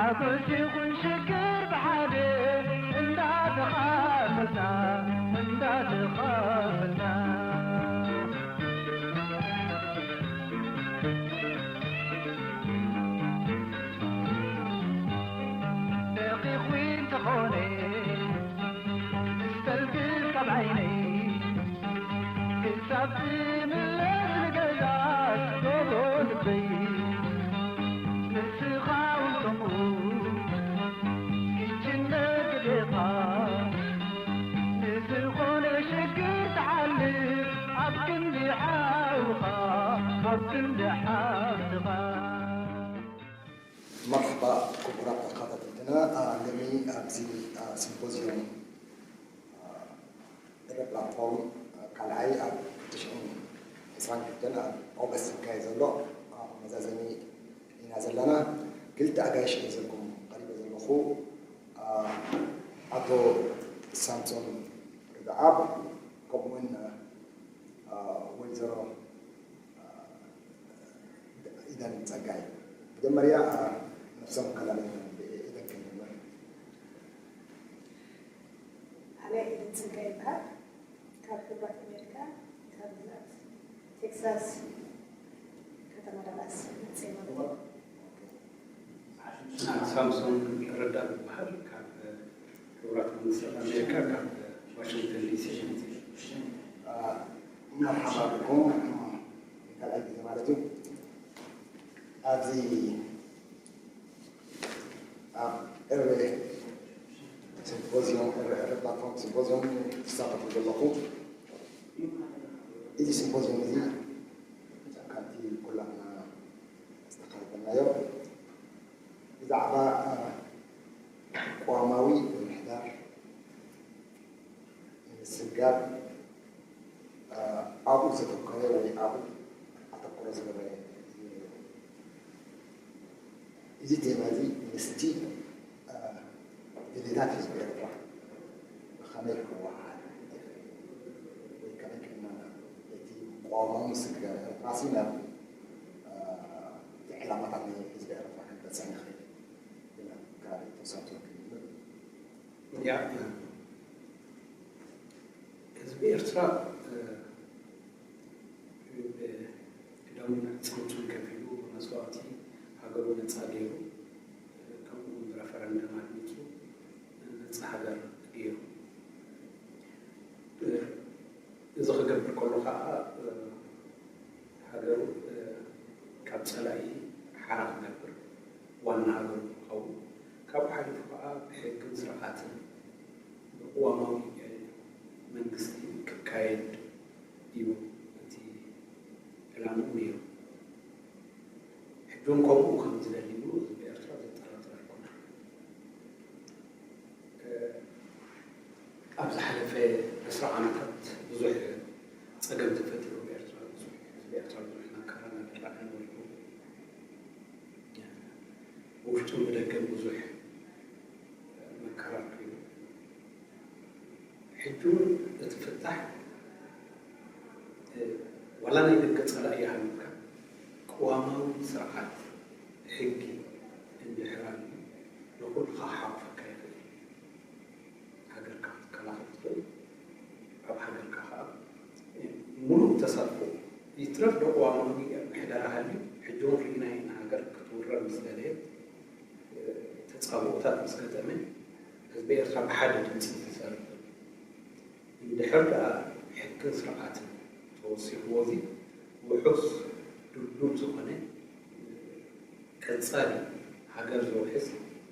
ኣበስ ይኹን ሽግር ብሓደ እንዳተኻፈልና እንዳተኻፈልና ደቂቑ እንተኾነ ስተልክፍ ካብ ዓይነይ ክሳብ ትምለስ ንገዛ ጎቦ ልበይ ንስኻ እውን ከምኡ ክጅነር ግዴታ ንዝኾነ ሽግር ትሓልፍ ኣብ ክንዲ ሓውኻ ኣብ ክንዲ ሓፍትኻ። መርሓባ ክቡራት ተኸታተልትና፣ ሎሚ ኣብዚ ሲምፖዝዮም ርብ ፕላትፎርም ካልኣይ ኣብ ክልተ ሽሕን ዕስራን ክልተን ኣብ ኦገስት ዝካየድ ዘሎ መዛዘሚ ኢና ዘለና። ክልተ ኣጋይሽ እየ ዘልኩም ቀሪበ ዘለኹ፣ ኣቶ ሳምሶን ርግኣብ ከምኡውን ወይዘሮ ኢደን ጸጋይ። መጀመርያ ነብሶም ከላልዩና ብኤደን ክንጅምር። ኣነ ኢደን ጸጋይ ይበሃል። ካብ ሕቡራት ኣሜሪካ ካብ ግዝኣት ቴክሳስ ከተማ ዳላስ መጽእ ማለት እዩ። ሳምሶን ረዳ ዝበሃል ካብ ሕቡራት መንግስታት ኣሜሪካ ካብ ዋሽንግተን ዲሲ። መርሓባ ብኩም። ካልኣይ ግዜ ማለት እዩ። ኣብዚ ኣብ ኤርቤ ሲምፖዚየም ኤርቤ ኤርቤ ፕላትፎርም ሲምፖዚየም ትሳተፉ ዘለኹ። እዚ ሲምፖዚየም እዚ ከምቲ ኩላትና ዝተኻየደናዮ ብዛዕባ ቅዋማዊ ምምሕዳር ንምስጋር ኣብኡ ዘተኮረ ወይ ኣብኡ ኣተኩሮ ዝገበረ እዩ ነይሩ። እዚ ቴማ እዚ ምስቲ ድሌታት ህዝቢ ኤርትራ ብኸመይ ክወዓል ይኽእል ወይ ከመይ ጌርና እቲ ቅዋማዊ ምስግጋር ኤርትራ ሲ ናብ እቲ ዕላማታት ናይ ህዝቢ ኤርትራ ክንበጽሕ ንኽእል ኢና። ካብ ተሳትፎ ክንብል ያ ህዝቢ ኤርትራ ብደሙን ኣዕፅምቱን ከፊሉ ብመስዋእቲ ሃገሩ ነፃ ገይሩ፣ ከምኡ እውን ብረፈረንደም ኣድሚፁ ነፃ ሃገር ገይሩ። እዚ ክገብር ከሎ ከዓ ሃገሩ ካብ ፀላኢ ሓራ ክገብር ዋና ሃገሩ ክኸውን፣ ካብኡ ሓሊፉ ከዓ ብሕግን ስርዓትን ብቅዋማዊ መንግስቲ ክካየድ እዩ እቲ ዕላምኡ ነይሩ። ሕጂ እውን ከምኡ ከም ዝደሊ እውን ህዝቢ ኤርትራ ዘጠራጥር ኣይኮነን። ኣብ ዝሓለፈ ዕስራ ዓመታት ብዙሕ ፀገም ተፈጢሩ ብኤርትራ፣ ብዙሕ ህዝቢ ኤርትራ ብዙሕ መከራ እናበልዐ ነበሩ። ብውሽጥን ብደገን ብዙሕ መከራ ረኺቡ። ሕጂ እውን እቲ ፍታሕ ዋላ ናይ ደገ ጸላኢ ይሃልወካ፣ ቅዋማዊ ስርዓት ሕጊ እንድሕር ኣልዩ ንኹሉ ክሓቑፈካ ይኽእል። ሃገርካ ክትከላኸል ትኽእል፣ ኣብ ሃገርካ ከዓ ሙሉእ ተሳትፎ ይትረፍ ዶ ቅዋማዊ ምሕደራ ሃልዩ፣ ሕጂ እውን ርኢናዮ ኢና፣ ሃገር ክትውረር ምስ ደለየት ተጻብኦታት ምስ ገጠመ ህዝቢ ኤርትራ ብሓደ ድምፂ ዝሰርፍ እንድሕር ደኣ ሕግን ስርዓትን ተወሲኽዎ እዚ ውሑስ ድልዱል ዝኾነ ቀጻሊ ሃገር ዘውሕስ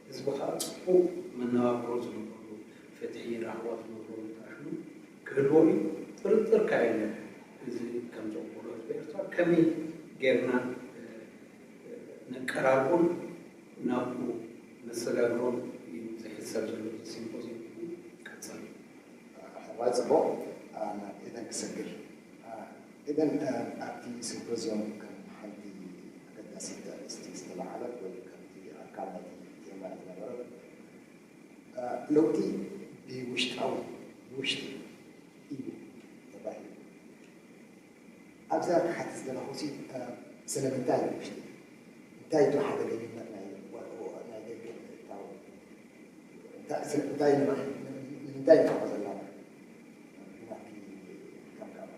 ህዝቢ ከዓ ፅቡቕ መነባብሮ ዝነብረሉ ፍትሒ ራህዋ ዝነብረሉ ተኣሽሙ ክህልዎ እዩ። ጥርጥር ከዓ የለን። እዚ ከም ዘቕበሎ ህዝቢ ኤርትራ ከመይ ጌርና ነቀራርቦን ናብኡ ነሰጋግሮን እዩ ዝሕሰብ ዘሎ። እዚ ሲምፖዚየም ቀጻሊ እዩ። ሕራይ ጽቡቕ። ናብ ኤደን ክሰግር። ኤደን ኣብቲ ሲምፖዚየም ከም ሓንቲ ኣገዳሲት ኣርእስቲ ዝተለዓለት ወይ ከምቲ ኣካል ናይቲ ቴማ ዝነበረት ለውጢ ብውሽጣዊ ብውሽጢ እዩ ተባሂሉ። ኣብዛ ክሓትት ዝደለኹ ሲ ስለምንታይ እዩ ውሽጢ እንታይ ዶ ሓደገኝነት ናይ ወልኦ ናይ ደገ ንምንታይ ንኸ ዘለና ናትኪ ከምካማ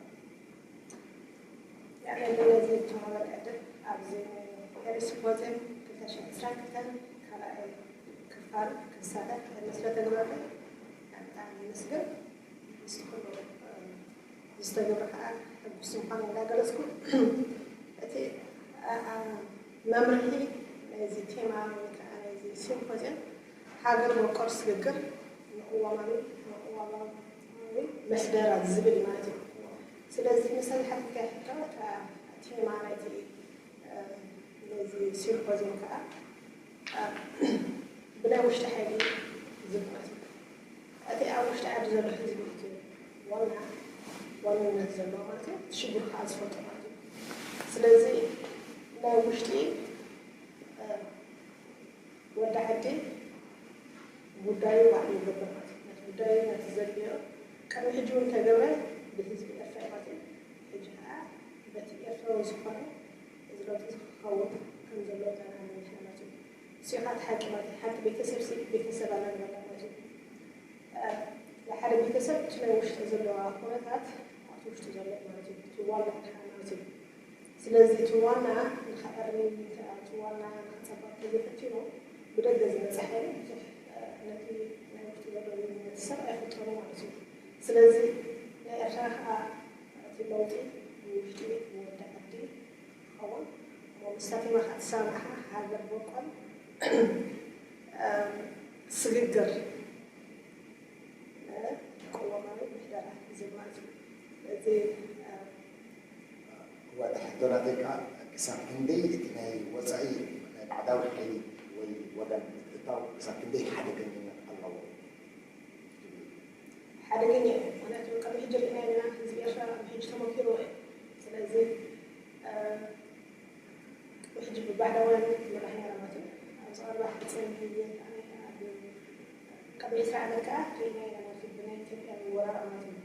ያለ ነዚ ተመረቀ ዕድል ኣብዚ ኤሪ ሲምፖዚየም ክልተ ሽሕን ዕስራን ክልተን ካልኣይ ክፋል ክሳተፍ ዕድል ስለተገበረለይ ብጣዕሚ የመስግን። ምስ ኩሉ ዝተገብረ ከዓ ሕጉስ ምዃን እንዳገለፅኩ እቲ መምርሒ ናይዚ ቴማ ወይ ከዓ ናይዚ ሲምፖዚየም ሃገር በቆል ስግግር ንቅዋማዊ ንቅዋማዊ ምሕደራ ዝብል ማለት እዩ። ስለዚ ንሰብ ሓቲትካ ሕቶ እታ ቴማ ናይቲ ነዚ ሲምፖዚየም ከዓ ብናይ ውሽጢ ሓይሊ ዝብለት እቲ ኣብ ውሽጢ ዓዲ ዘሎ ህዝቢ እቲ ዋና ዋንነት ዘለዎ ማለት እዩ። እቲ ሽግሩ ከዓ ዝፈልጦ ማለት እዩ። ስለዚ ናይ ውሽጢ ወዲ ዓዲ ጉዳዩ ባዕሉ ይገብር ማለት እዩ። ነቲ ጉዳዩ ነቲ ዘድልዮ ቅድሚ ሕጂ እውን ተገብረ ብህዝቢ ኤርትራ ማለት እዩ። ሕጂ ከዓ በቲ ኤርትራዊ ዝኾነ እዚ ለውጢ እዚ ክኸውን ከም ዘለዎ ዘናኒ ምሕነናት እዩ። እዚኡ ከዓ እቲ ሓቂ ማለት እዩ። ሓንቲ ቤተሰብ ሲ ቤተሰብ ኣላ ንበላ ማለት እዩ። ሓደ ቤተሰብ እቲ ናይ ውሽጢ ዘለዋ ኩነታት ኣብቲ ውሽጢ ዘሎ ማለት እዩ። እቲ ዋና ድሓን ማለት እዩ። ስለዚ እቲ ዋና ንኸዕሪ እቲ ዋና ንኸፀበቅ ተዘይፈቲኑ ብደገ ዝመፀ ሓይሊ ብዙሕ ነቲ ናይ ውሽጢ ዘሎ ልዩነት ሰብ ኣይፍጠሩ ማለት እዩ። ስለዚ ናይ ኤርትራ ከዓ እቲ ለውጢ ንውሽጢ ቤት ንወዲ ዓዲ ክኸውን እሞ ምስታ ቴማ ከዓ ትሰማማዕካ ሃገር በቆል ስግግር ቅዋማዊ ምሕደራ ዝብል ማለት እዩ። ስለዚ ዋዳ ሕቶ ናተይ ከዓ ክሳብ ክንደይ እቲ ናይ ወፃኢ ናይ ባዕዳዊ ሓይሊ ወይ ወገን ምትእትታው ክሳብ ክንደይ ሓደገኛነት ኣለዎ? ሓደገኛ እዩ። ምክንያቱ ቅድሚ ሕጂ ርኢና ኢና፣ ህዝቢ ኤርትራ ቅድሚ ሕጂ ተመኪርዎ እዩ። ስለዚ ሕጂ ብባዕዳውያን ትመራሕ ነይራ ማለት እዩ። ኣብዚ ቀረባ ሕፅን ግዜ ኣብ ቅድሚ ዕስራ ዓመት ከዓ ርኢና ኢና ማለት እዩ፣ ብናይ ኢትዮጵያ ወራር ማለት እዩ።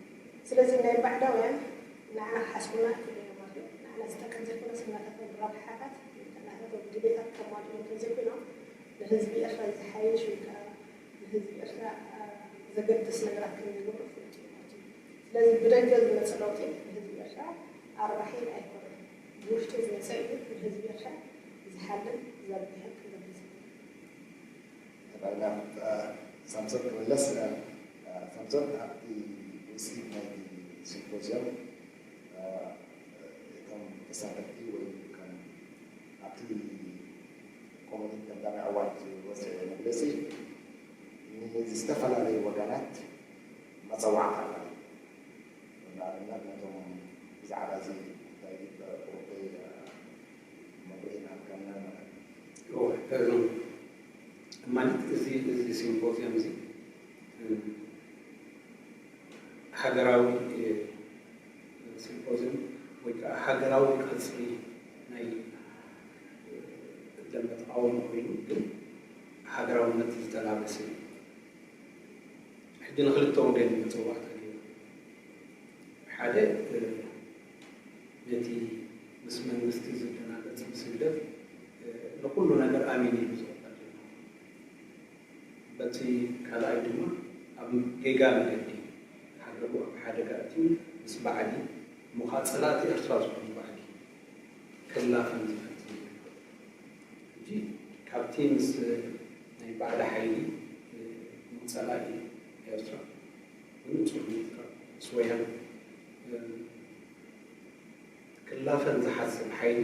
ስለዚ ናይ ባዕዳውያን ንዓና ክሓስቡና ይኽእሉ እዮም ማለት እዩ። ንዓና ዝጠቅም ዘይኮነስ ናታቶም ረብሓታት ናታቶም ድሌታት ከማልኡ እንተዘይኮይኖም ንህዝቢ ኤርትራ ዝሓይሽ ወይ ከዓ ንህዝቢ ኤርትራ ዘገድስ ነገራት ከም ዝገብሩ ፍሉጥ እዩ ማለት እዩ። ስለዚ ብደገ ዝመፅእ ለውጢ ንህዝቢ ኤርትራ ኣርባሒ ኣይኮነን። ብውሽጢ ዝመፀ እዩ ንህዝቢ ኤርትራ ዝሓልን ዘርግሕን ክገብር ዝኽእል። ናብታ ሳምሶን ክምለስ። ሳምሶን ኣብቲ ውፅኢት ናይቲ ሲምፖዚየም እቶም ተሳተፍቲ ወይ ከም ኣብቲ ኮሚኒቲ ከም ዳርጋ ኣዋርድ ዝወፀ መግለፂ ንዝተፈላለዩ ወገናት መፀዋዕታ ማለት እዩ። ንኣብነት ነቶም ብዛዕባ እዚ ጉዳይ ቁሩበይ መብርሂ ናትካና ማለት እዩ። ማለት እዚ እዚ ሲምፖዚየም እዚ ሃገራዊ ሲምፖዚየም ወይ ከዓ ሃገራዊ ቀፅሪ ናይ ደንበ ተቃውሞ ኮይኑ ግን ሃገራውነት ዝተላበሰ እዩ። ሕጂ ንክልተ ወገን እዩ መፀዋዕታ ገይሩ። ሓደ ነቲ ምስ መንግስቲ ዝደናገፅ ምስ ህግደፍ ንኩሉ ነገር ኣሚን ኢሉ ዝቕበል ዘሎ። በቲ ካልኣይ ድማ ኣብ ጌጋ መገዲ ሃገሩ ኣብ ሓደጋ ኣእትዩ ምስ ባዕዲ እሞ ከዓ ፀላእቲ ኤርትራ ዝኾኑ ባዕዲ ክላፈን ዝፈትን እዩ። ሕጂ ካብቲ ምስ ናይ ባዕዲ ሓይሊ ፀላኢ ኤርትራ ብንፁር ኤርትራ ምስ ወያነ ክላፈን ዝሓስብ ሓይሊ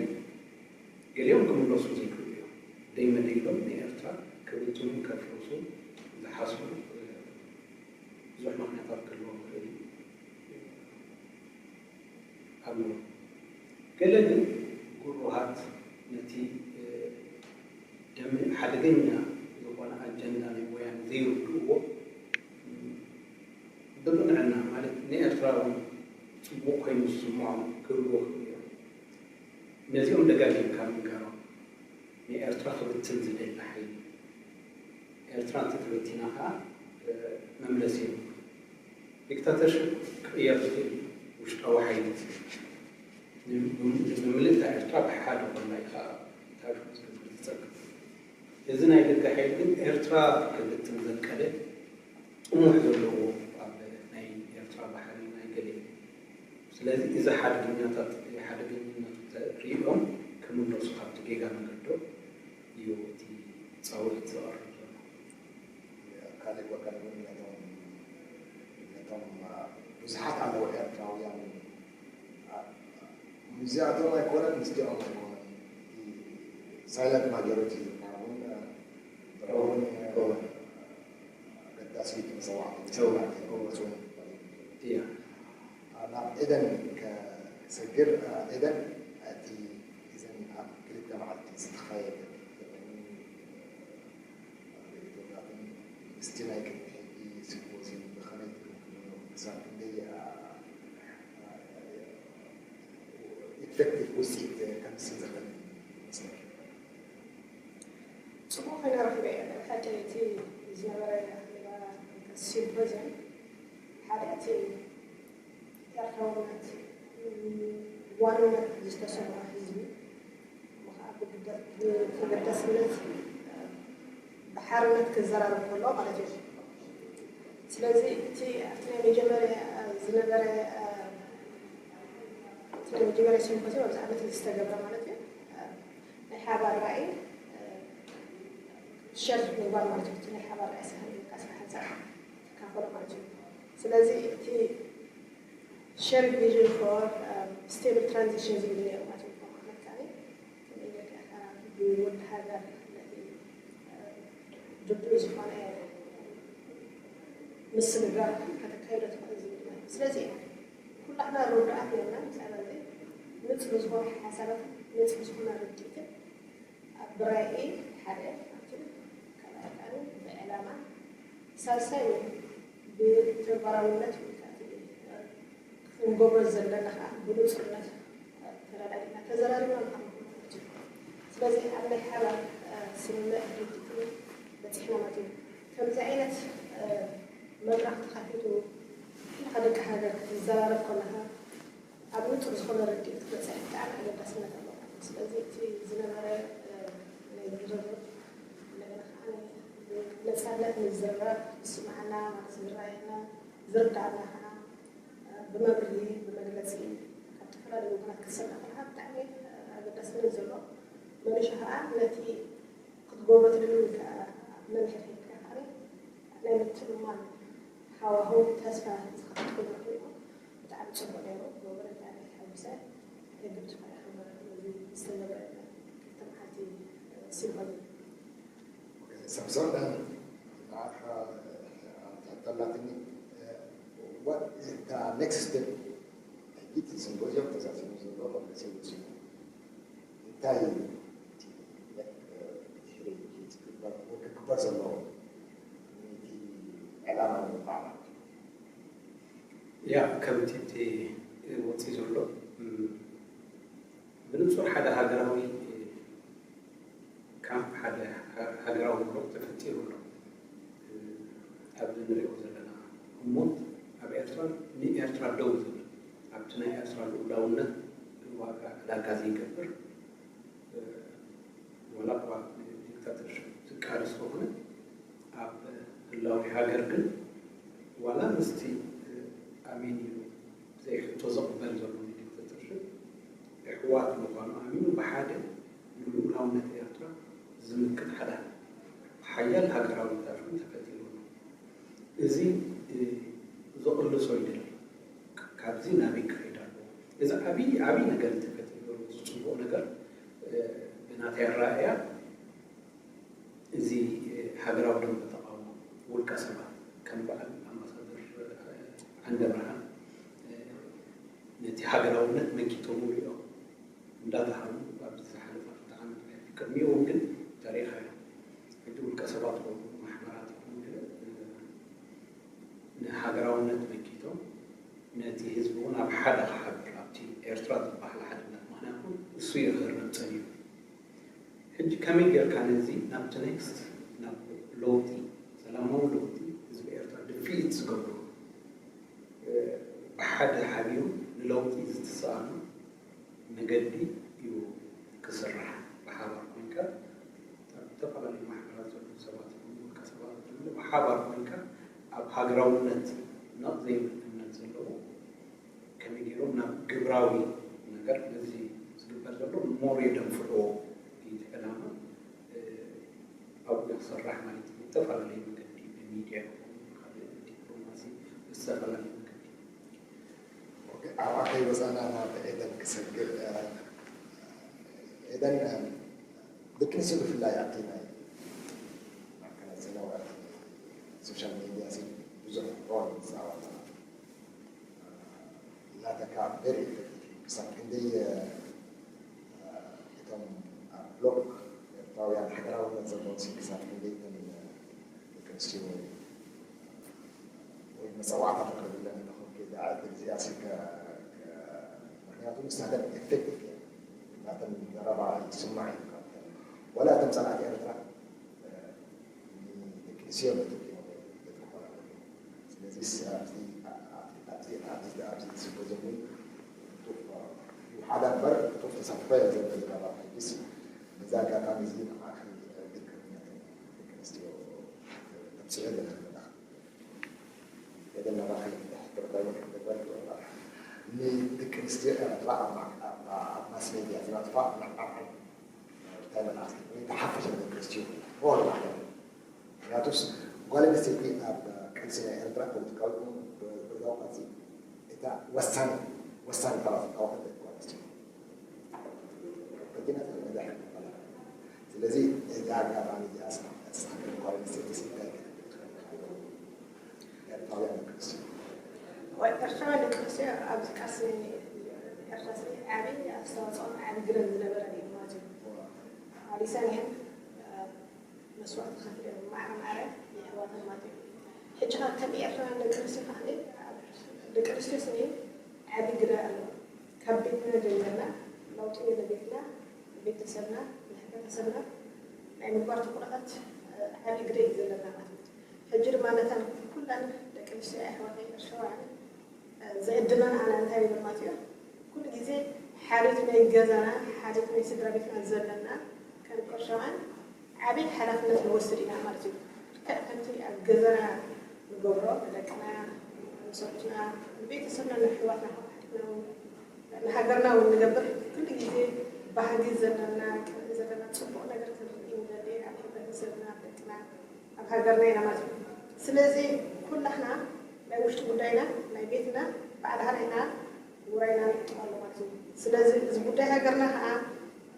ገሊኦም ክምለሱ ዘይክእሉ እዮም። ደይ መደይ ኢሎም ንኤርትራ ክብትኑን ከፍርሱን ዝሓስቡ ብዙሕ ምኽንያታት ክህልዎም ይኽእል እዩ። ኣሎ። ገለ ግን ግሩሃት ነቲ ሓደገኛ ዝኾነ ኣጀንዳ ናይ ወያነ ዘይርድእዎ ብቕንዕና ማለት ንኤርትራ እውን ፅቡቕ ኮይኑ ዝስምዖም ክህልዎ ክኽእሉ እዮም። ነዚኦም ደጋጊምካ ምንጋሮም ንኤርትራ ክብትን ዝደሊ ሓይሊ ኤርትራ እንተተበቲና ከዓ መምለሲ የብሉ። ዲክታተርሽፕ ክቕየር ዝኽእል ውሽጣዊ ሓይሊ ብምልእታ ኤርትራ ብሓደ ኮላ እዩ ከዓ ታሪኹ ዝገብር ዝፀግም። እዚ ናይ ደገ ሓይሊ ግን ኤርትራ ክብትን ዘቀደ ጥሙሕ ዘለዎ ኣብ ናይ ኤርትራ ባሕሪ ናይ ገለ እዩ። ስለዚ እዚ ሓደገኛታት ሓደገኛነቱ ተሪኦም ክምለሱ ካብቲ ጌጋ መገዶ እዩ እቲ ጻውዒት ዝቐርብ ዘሎ። ካልእ ወገን እውን ነቶም ነቶም ብዙሓት ኣለዉ ኤርትራውያን ምስዚኣቶም ኣይኮነን ምስዚኦም ኣይኮነን ሳይለንት ማጆሪቲ ዝበሃል እውን እውን ኣገዳሲ እዩ መፀዋዕቲ እያ። ናብ ኤደን ከሰግር ኤደን እቲ እዘን ኣብ ክልተ መዓልቲ ዝተኻየደ ምስቲ ናይ ቅድሚ ሕጂ ሲምፖዚየም ብኸመይ ትግምግምዎ? ክሳብ ክንደይ ኢፌክቲቭ ውፅኢት ከምስል ዝኽእል ይመስለኪ? ፅቡቕ ኮይነ ረኺበ እየ። ብሓቂ እቲ ዝነበረ ኣኼባ ሲምፖዚየም ሓደ እቲ ኤርትራውነት ዋንነት ዝተሰምዖ ህዝቢ ብተገዳስነት ብሓርነት ክዘራረብ ከሎ ማለት እዩ። ስለዚ እቲ ኣብቲ ናይ መጀመርያ ዝነበረ እቲ ናይ መጀመርያ ሲምፖዚየም ኣብዚ ዓመት ዝተገብረ ማለት እዩ ናይ ሓባር ራእይ ሸር ምግባር ማለት እዩ። እቲ ናይ ሓባር ራእይ ስራሕ ሓንሳብ ክካፈሎ ማለት እዩ። ስለዚ እቲ shared vision for stable transition ዝብል ነይሩ ማለት እዩ። ዓመት ካኒ ከመይ ጌርካ ብወዲ ሃገር ነቲ ድልዱል ዝኾነ ምስግጋር ከተካይዶ ትኽእል ዝብል ማለት እዩ። ስለዚ ኩላትና ርዱኣት ነርና ብዛዕባ እዚ ንጹር ዝኾነ ሓሳባትን ንጹር ዝኾነ ርድኢትን ኣብ ብራኢ ሓደ ኣብትን ካልኣይ ካኒ ብዕላማ ሳልሳይ እውን ብተግባራውነት ወይ ከዓ እቲ ክንገብሮ ዘለና ከዓ ብንፁርነት ተረዳዲእና ተዘራሪብና ንዓመት ማለት እዩ። ስለዚ ኣብ ናይ ሓባር ስምምዕ ድርጅት እውን በፂሕና ማለት እዩ። ከምዚ ዓይነት መድረኽ ተኸፊቱ ኩልኻ ደቂ ሃገር ክትዘራረብ ከለኻ ኣብ ንፁር ዝኾነ ርድኢት ክትበፅሕ ብጣዕሚ ኣገዳስነት ኣለዎ። ስለዚ እቲ ዝነበረ ናይ ዝርርብ እንደገና ከዓ ነፃነት ንዝርረብ ዝስማዓና ማለት ዝረኣየና ዝርዳእና ከዓ ብመብርሂ ብመግለፂ ካብ ዝተፈላለዩ ወገናት ክትሰምዕ ከለካ ብጣዕሚ ኣገዳስነት ዘሎ መነሻ ከዓ ነቲ ክትገብሮ ትደሊ ወይ ከዓ መምርሒ ሒዝካ ከዓ ናይ ምትእምማን ሃዋህው ተስፋ ዝኸፍት ኮይኑ ረኺብና ብጣዕሚ ፅቡቅ ነይሩ። ብወገነይ ብጣዕሚ ተሓጒሰ። ርግብቲ ከዓ ከም ነዚ ዝተገብረ ክልተ መዓልቲ ሲምፖዚየም ሳምሶን ንዓኻ ትሕተላትኒ what is the next step? ሕጂ እቲ ሲምፖዚየም ተዛዚሙ ዘሎ መግለፂ ወፂኡ እንታይ ድሕሪ ክግበር ዘለዎ ነቲ ዕላማ ንምብዓል ያ ከምቲ እቲ ወፂ ዘሎ ብንፁር ሓደ ሃገራዊ ካምፕ ሓደ ሃገራዊ ብሎክ ተፈጢሩ ኣሎ። ኣብዚ ንሪኦ ዘለና ህሞት ኣብ ኤርትራ ንኤርትራ ደው ዝብል ኣብቲ ናይ ኤርትራ ልኡላውነት ዋጋ ዕዳጋ ዘይገብር ዋላ እኳ ንዲክታተርሽፕ ዝቃለስ ዝኾነ ኣብ ህላዊ ሃገር ግን ዋላ ምስቲ ኣሜን ኢሉ ብዘይ ሕቶ ዝቕበል ዘሎ ንዲክታተርሽፕ የሕዋት ምዃኑ ኣሚኑ ብሓደ ንልኡላውነት ኤርትራ ዝምክት ሓደ ሓያል ሃገራዊ ንጣፍ እውን ተፈጢሩ ኣሎ። እዚ ዝቕልሶ ይደሊ። ካብዚ ናበይ ክኸይድ ኣለዎ? እዚ ዓብዪ ዓብዪ ነገር እንተፈጢሩ ዘሎ ዝፅቡቕ ነገር ብናተይ ኣረኣእያ እዚ ሃገራዊ ደንበ ተቓውሞ ውልቀ ሰባት ከም በዓል ኣምባሳደር ዓንደብርሃን ነቲ ሃገራውነት መኪቶምሉ እዮም እንዳተሃሉ ኣብዚ ዝሓለፈ ክልተ ዓመት ቅድሚኡ እውን ግን ተሪኻ እዮም። ሕጂ ውልቀ ሰባት ኮኑ ማሕበራት ይኹኑ ገለ ንሃገራውነት መኪቶም ነቲ ህዝቢ እውን ኣብ ሓደ ክሓብር ኣብቲ ኤርትራ ዝበሃል ሓድነት ምኽንያቱ እሱ እዩ ክህረም ፀኒሑ። ሕጂ ከመይ ጌርካ ነዚ ናብቲ ኔክስት ናብ ለውጢ ሰላማዊ ለውጢ ህዝቢ ኤርትራ ድፍኢት ዝገብሮ ብሓደ ሓቢሩ ንለውጢ ዝትስኣሉ መገዲ እዩ ክስራሕ ብሓባር ኮይንካ ኣብ ዝተፈላለዩ ማሕበራት ዘለዉ ሰባት ይኹኑ ውልቀ ሰባት ዘለዉ ብሓባር ኮይንካ ኣብ ሃገራውነት ነቕ ዘይብል እምነት ዘለዎ ከመይ ገይሮም ናብ ግብራዊ ነገር ነዚ ዝግበር ዘሎ ሞር የደንፍዕዎ እዩ እቲ ዕላማ። ኣብኡ ክስራሕ ማለት እዩ። ብዝተፈላለየ መገዲ ብሚድያ ይኹን ካልእ ብዲፕሎማሲ ብዝተፈላለየ መገዲ ኣብኣ ከይወፃና ናብ ኤደን ክሰግር። ኤደን፣ ደቂ ኣንስትዮ ብፍላይ ኣብቲ ናይ ማዕከናት ዜና ወይ ኣብቲ ሶሻል ሚድያ ብዙሕ ሮል ዝፃወታ ናተካ ቨሪ ኢፌክቲቭ ክሳብ ክንደይ እቶም ኣብ ብሎክ ኤርትራውያን ሃገራውነት ዘለዎም ክሳብ ክንደይ እተን ደቂ ኣንስትዮ ወይ መፀዋዕታ ተቅርብለን ኣለኹም። ከይዳ ዕድል እዚኣ ሲ ምክንያቱ ንሳተን ኤፌክቲቭ ናተን ዘረባ ይስማዕ እዩ። ወላ እቶም ፀላእቲ ኤርትራ ንደቂ ኣንስትዮ ነጥቂሞም የጥቅሙና ኣለዉ። ስለዚ ኣብዚ ኣብዚ ኣብዚ ኣብዚ ኣብዚ ዝጎዘሙ ሓደ እምበር ጡፍ ተሳትፎ የለን። ዘረባ ሕጅስ በዚ ኣጋጣሚ እዚ ንዓኺ ድክርነት ደቂ ኣንስትዮ ተብፅሑ ኣለና። የደና ባኺ ንደቂ ኣንስትዮ ኤርትራ ኣብ ማስ ሜድያ ዝነጥፋ ንዓዓል እንታይ መልኣኽቲ ወይ ተሓፍሽ ደቂ ኣንስትዮ ሮል ማለት እዩ። ምክንያቱስ ጓል ኣንስተይቲ ኣብ ቃልሲ ናይ ኤርትራ ፖለቲካዊ ብርዳው ቃልሲ እታ ወሳኒ ወሳኒ ተራ ዝፃወተት ጓል ኣንስተይቲ ስለዚ እዚ ኣጋጣሚ እዚ ኣስሓ ኣስሓ ጓል ኣንስተይቲ እንታይ ክትብል ትኽእል ኤርትራውያን ደቂ ኣንስትዮ ወይ ኤርትራውያን ደቂ ኣንስትዮ ኣብዚ ቃልሲ ኤርትራ ዓቢ ኣስተዋፅኦን ዓቢ ግደን ዝነበረን እዩ ማለት እዩ። ኣሊሳን ይህን መስዋእቲ ከፊሎም ማዕረ ማዕረ የሕዋተን ማለት እዩ። ሕጂ ኸ ከም ኤርትራውያን ደቂ ኣንስትዮ ከዓ ደቂ ኣንስትዮ ስኒ ዓቢ ግደ ኣለዎ። ካብ ቤትና ጀሚርና ለውጢ ንቤትና፣ ንቤተሰብና፣ ንሕብረተሰብና ናይ ምግባር ተኽእሎታት ዓቢ ግደ እዩ ዘለና ማለት እዩ። ሕጂ ድማ ነተን ኩለን ደቂ ኣንስትዮ ኣሕዋተይ ኤርትራውያን ዝዕድመን ኣነ እንታይ ይብል ማለት እዩ ኩሉ ግዜ ሓልዮት ናይ ገዛና ሓልዮት ናይ ስድራ ቤትና ዘለና ከም ኤርትራውያን ዓብይ ሓላፍነት ንወስድ ኢና ማለት እዩ። ልክዕ ከምቲ ኣብ ገዛና ንገብሮ ንደቅና፣ ንሰብኡትና፣ ንቤተሰብና፣ ንኣሕዋትና፣ ንሓትና እውን ንሃገርና እውን ንገብር ኩሉ ግዜ ባህጊ ዘለና ቅንኢ ዘለና ፅቡቕ ነገር ክንርኢ ንደሊ ኣብ ሕብረተሰብና ኣብ ደቅና ኣብ ሃገርና ኢና ማለት እዩ። ስለዚ ኩላህና ናይ ውሽጢ ጉዳይና ናይ ቤትና ባዕልሃና ኢና ውራይና ንጥቐሉ ማለት እዩ። ስለዚ እዚ ጉዳይ ሃገርና ከዓ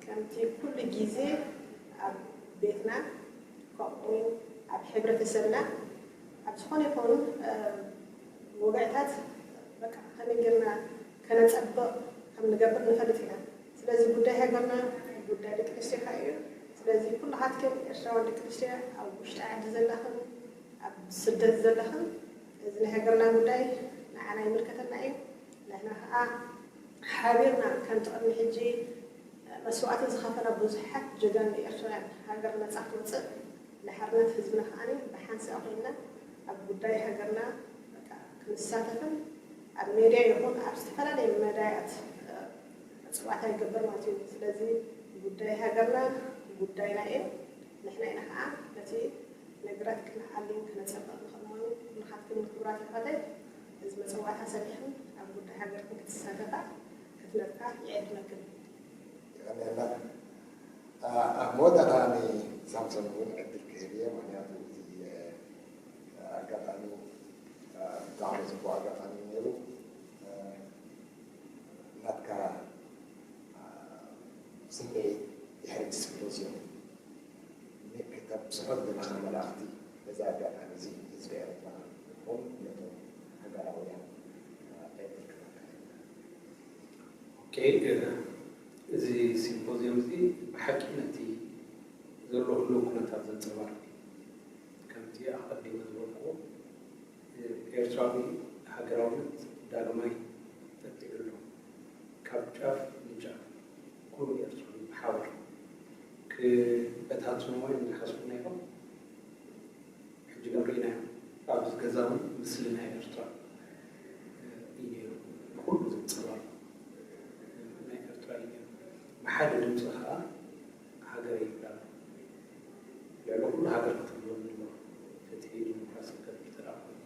ከምቲ ኩሉ ግዜ ኣብ ቤትና ከምኡ እውን ኣብ ሕብረተሰብና ኣብ ዝኾነ ይኹን ወግዕታት በቃ ከመይ ጌርና ከነፀብቕ ከም ንገብር ንፈልጥ ኢና። ስለዚ ጉዳይ ሃገርና ጉዳይ ደቂ ኣንስትዮ ከዓ እዩ። ስለዚ ኩላኻትክን ኤርትራውያን ደቂ ኣንስትዮ ኣብ ውሽጢ ዓዲ ዘለኽን ኣብ ስደት ዘለኽን እዚ ናይ ሃገርና ጉዳይ ንዓና ይምልከተና እዩ። ንሕና ከዓ ሓቢርና ከምቲ ቅድሚ ሕጂ መስዋእቲ ዝኸፈላ ብዙሓት ጀጋኑ ኤርትራውያን ሃገር ነፃ ክትወፅእ ንሓርነት ህዝብና ከዓ ብሓንሳእ ኮይንና ኣብ ጉዳይ ሃገርና ክንሳተፍን ኣብ ሜድያ ይኹን ኣብ ዝተፈላለዩ መዳያት ፅዋዕታ ይገብር ማለት እዩ። ስለዚ ጉዳይ ሃገርና ጉዳይና እዩ። ንሕና ኢና ከዓ ነቲ ነገራት ክንዓልን ክነፀብቕ ንኽእል ምዃኑ ኩልኻትክን ክቡራት ኣሕዋተይ እዚ መፀዋዕታ ሰሚዕኽን ኣብ ጉዳይ ሃገርክን ክትሳተፋ ክትነጥፋ ይዕድመክን። የቐንየልና። ኣብ መወዳእታ ንሳምሶን እውን ዕድል ክህብ እየ። ምክንያቱ እዚ ኣጋጣሚ ብጣዕሚ ፅቡቅ ኣጋጣሚ ነይሩ። ናትካ ስምዒት ድሕሪ እቲ ሲምፖዝዮም ንክተብፅሖ ዝደለኻ መልእኽቲ በዚ ኣጋጣሚ እዚ ንህዝቢ ኤርትራ ይኹን ነቶም ሃገራውያን ዕድል ክህበካ። ኦኬ፣ እዚ ሲምፖዝዮም እዚ ብሓቂ ነቲ ዘሎ ህልው ኩነታት ዘንጸባርቕ እዩ። ከምቲ ኣቐዲመ ዝበልኩዎ ኤርትራዊ ሃገራውነት ዳግማይ ጠጢዑ ኣሎ። ካብ ጫፍ ንጫፍ ኩሉ ኤርትራዊ ብሓባር ክበታትንዎ እዮም ዝሓስቡ ነይሮም። ሕጂ ግን ርኢናዮ። ኣብዚ ገዛ እውን ምስሊ ናይ ኤርትራ እዩ ነይሩ። ንኹሉ ዘንጸባርቕ ናይ ኤርትራ እዩ ነይሩ። ብሓደ ድምፂ ከዓ ሃገረይ ይብላ ኣሎ። ልዕሊ ኩሉ ሃገር ክትብሎ ኣለዎ። ፍትሒ፣ ዲሞክራሲ፣ ከብር ተደኣ ኮይኑ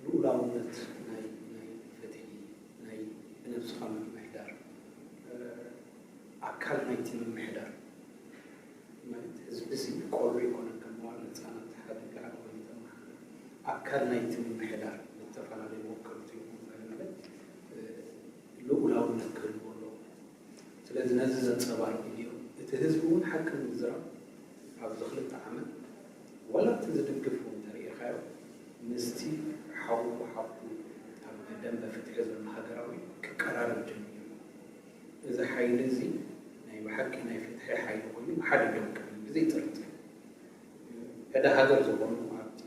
ልኡላውነት ናይ ናይ ፍትሒ ናይ ብነብስኻ ምምሕዳር ኣካል ናይቲ ምምሕዳር ማለት ህዝቢ ሲ ቆልዑ ይኮነ ከም መዋል ህፃናት ሓደ ጋር ወይ ተማሃረ ኣካል ናይቲ ምምሕዳር ዝተፈላለዩ ወከልቱ ይኹን ማለት ልኡላውነት ክህልዎ ኣለዎ። ስለዚ ነዚ ዘንፀባርቁ ድዮም? እቲ ህዝቢ እውን ሓቂ ንምዝራብ ኣብዚ ክልተ ዓመት ዋላ እቲ ዝድግፍ እውን ተርእኻዮ ምስቲ ሓዉ ሓፍቱ ኣብ ደንበ ፍትሒ ዘሎ ሃገራዊ ክቀራረብ ጀሚሩ። እዚ ሓይሊ እዚ ናይ ብሓቂ ናይ ፍትሒ ሓይሊ ኮይኑ ሓደ ደው ክብል ብዘይ ጥርጥር። ሕደ ሃገር ዝኾኑ ኣብቲ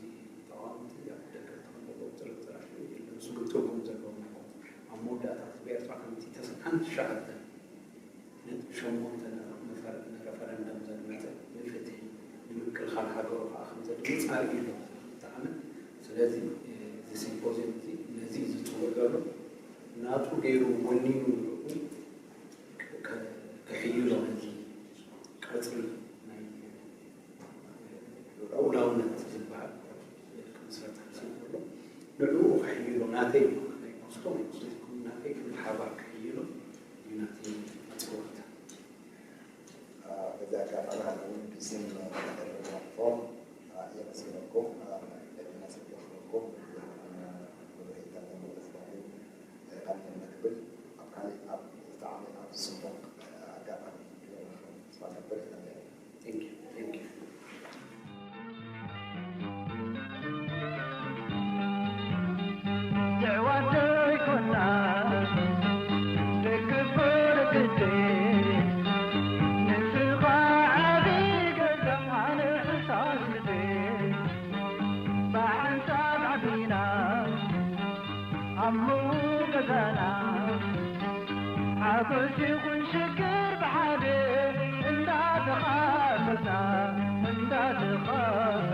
ተቓወምቲ ኣብ ደገ ተቐመጡ ጥርጥር የለን። ስጉም ትርጉም ዘለዎም ኣይኮኑን። ኣብ መወዳእታ ህዝቢ ኤርትራ ከምቲ ተስዓን ትሽዓተን ነጥቢ ሸሞንተ ንረፈረንደም ዘድመፀ ንፍትሒ ንምክልኻል ሃገሩ ከዓ ከም ዘድምፅ ኣርእዩ ኣሎ። ብጣዕሚ ስለዚ እዚ ሲምፖዚየም እዚ ነዚ እዩ ዝፅውዕ ዘሎ ናቱ ገይሩ ወኒኑ ንዕኡ ክሕይሎ ነዚ ቀፅሪ ናይ ልዑላውነት ዝበሃል ክምስረት ክስብ ከሎ ንዕኡ ክሕይሎ ናተይ ናይ ኮስቶ ናይ ኮስቶ ናተይ ብሓባር ክሕይሎ እዩ ናተይ መፅዋዕታ። በዚ ኣጋጣሚ ኣነ እውን ብስም ተጋደልቲ ፎም የመስግነኩም። ዕድመ ስደትኩም ብሩህ ይግበር። ካብ ነክብል ኣብ ካሊእ ኣብ ብጣዕሚ ኣብ ፅቡቕ ኣጋጣሚ ክረኽብ ተስፋ ገብር። የሕዋት ዘይኮና ደክቦ ደክቴ ንስኻ ዓቢ ገዛ ኣነ ሕሳስ ልቤ ብሓንሳብ ዓቢና ኣሞ ገዛና ሓጎስ ይኹን ሽግር ብሓደ እንዳተኻፈልና እንዳተኻፈልና